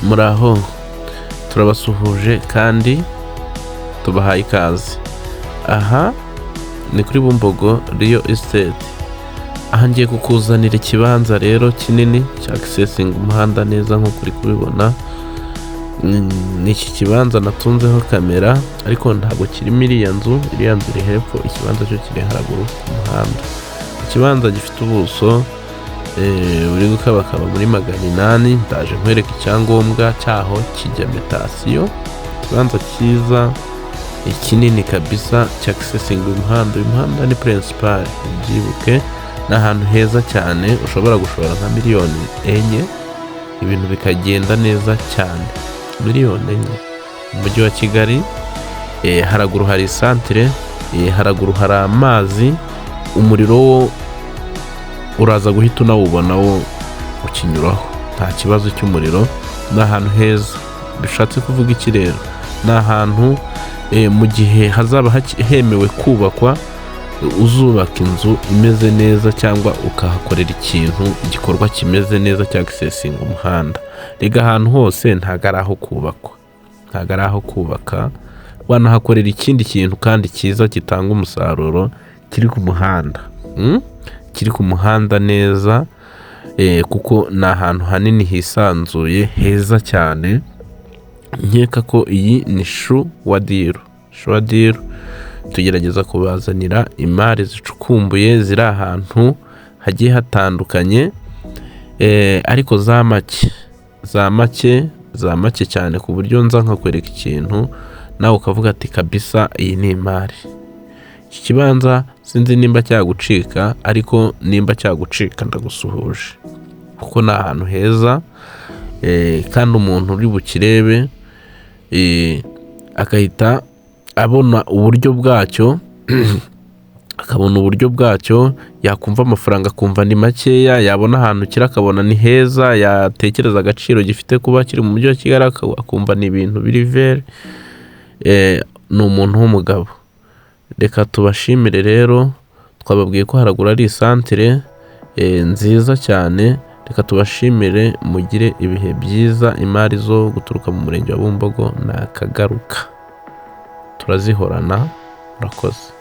Muraho, turabasuhuje kandi tubahaye ikaze. Aha ni kuri Bumbogo Real Estate. Aha ngiye kukuzanira ikibanza rero kinini cya akisesinga umuhanda neza nk'uko uri kubibona. Ni iki kibanza natunzeho kamera, ariko ntabwo kirimo iriya nzu. Iriya nzu iri hepfo, ikibanza cyo kiri haraguru ku muhanda. Ikibanza gifite ubuso buri gukabakaba muri 800. Ndaje nkwereka icyangombwa cyaho kijya mutation. Ikibanza cyiza, kinini kabisa, cya akisesinga uyu muhanda. Uyu muhanda ni principal, ubyibuke. Ni ahantu heza cyane ushobora gushora nka miliyoni 4, ibintu bikagenda neza cyane. Miliyoni 4 mu mujyi wa Kigali. Haraguru hari isantire, haraguru hari amazi, umuriro wo uraza guhita unawubona wo ukinyuraho, nta kibazo cy'umuriro. Ni ahantu heza. Bishatse kuvuga iki rero? Ni ahantu mu gihe hazaba hemewe kubakwa, uzubaka inzu imeze neza cyangwa ukahakorera ikintu, igikorwa kimeze neza cya akisesinga umuhanda. Rega ahantu hose ntabwo ari aho kubakwa, ntabwo ari aho kubaka. Wanahakorera ikindi kintu kandi cyiza gitanga umusaruro kiri ku muhanda, Kiri ku muhanda neza, kuko ni ahantu hanini hisanzuye, heza cyane. Nkeka ko iyi ni sure deal, sure deal. Tugerageza kubazanira imari zicukumbuye ziri ahantu hagiye hatandukanye, ariko za make, za make, za make cyane, ku buryo nza nkakwereka ikintu nawe ukavuga ati: "Kabisa iyi ni imari." Iki kibanza sinzi nimba cyagucika, ariko nimba cyagucika ndagusuhuje, kuko ni ahantu heza, kandi umuntu uri bukirebe agahita abona uburyo bwacyo, akabona uburyo bwacyo, yakumva amafaranga akumva ni makeya, yabona ahantu kiri akabona ni heza, yatekereza agaciro gifite kuba kiri mu mujyi wa Kigali akumva ni ibintu biri very. Ni umuntu w'umugabo. Reka tubashimire rero. Twababwiye ko haraguru ari isantire nziza cyane. Reka tubashimire, mugire ibihe byiza. Imari zo guturuka mu murenge wa Bumbogo ni akagaruka, turazihorana. Murakoze.